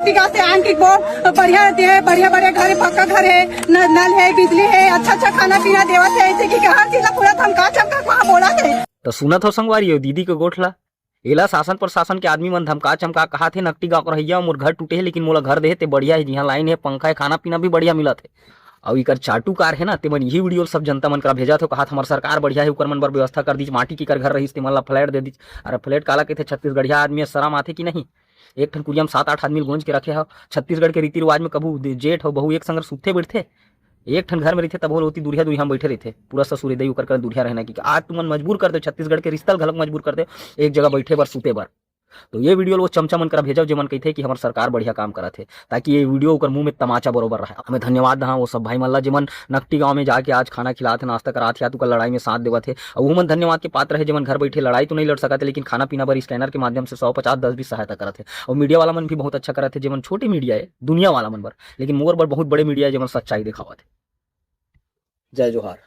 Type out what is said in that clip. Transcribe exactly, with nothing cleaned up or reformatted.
टीका से आन की बहुत बढ़िया दे, बढ़िया बढ़िया घर है, पक्का घर है, न-, नल है, बिजली है, अच्छा अच्छा खाना पीना देवत है, ऐसे कि हर चीज ला पूरा धमका चमका के वहाँ बोलत है। तो सुनत हो संगवारी हो दीदी के गोठ ला, एला शासन प्रशासन के आदमी मन धमका चमका कहाथे, नकटी गाँव के रहइया, मोर घर टूटे हे लेकिन मोला घर दे हे, ते बढ़िया हे, जिहाँ लाइन हे, पंखा हे, खाना पीना भी बढ़िया मिलत हे। अउ इकर चाटुकार हे ना, तेमन इही वीडियो सब जनता मन करा भेजत हो, कहात हमर सरकार बढ़िया हे, उकर मन बर व्यवस्था कर दीच, माटी के कर घर रहिस, तेमन ला फ्लैट दे दीच। अरे फ्लैट काला कहिथे? छत्तीसगढ़िया आदमी हे, शरम आथे कि नहीं? एक ठन कुरिया म सात आठ आदमी ल गोंज के रखे हव। छत्तीसगढ़ के रीति रिवाज में कभू दे-, जेठ हो बहू एक संग सुतथे बइठथे, एक ठन घर में रहिथे, तभो ओती दुरिहा दुरिहा में बइठे रहिथे। पूरा ससुर दई ओकर करा दुरिहा रहना कि आज तुमन मजबूर कर दे, छत्तीसगढ़ के रिश्ता ल घलक मजबूर कर दे, एक जगह बइठे बर, सुते बर। तो ये वीडियो ल वो चमचा मन करा भेजव, जेमन कहिथे कि हमर सरकार बढ़िया काम करत हे, ताकि ये वीडियो ओकर मुंह में तमाचा बरोबर रहे। हमें धन्यवाद दहा वो सब भाई मन ला, जेमन नकटी गांव में जाके आज खाना खिलात हे, नाश्ता करात हे, या तो ओकर लड़ाई में साथ देवत हे। अउ वो मन धन्यवाद के पात्र हे, जेमन घर बैठे लड़ाई तो नहीं लड़ सकत हे, लेकिन खाना पीना बर स्कैनर के माध्यम से सौ पचास दस बीस सहायता करत हे। और मीडिया वाला मन भी बहुत अच्छा करत हे, जेमन छोटे मीडिया हे दुनिया वाला मन बर, लेकिन मोर बर बहुत बड़े मीडिया हे, जेमन सच्चाई दिखावत हे। जय जोहार।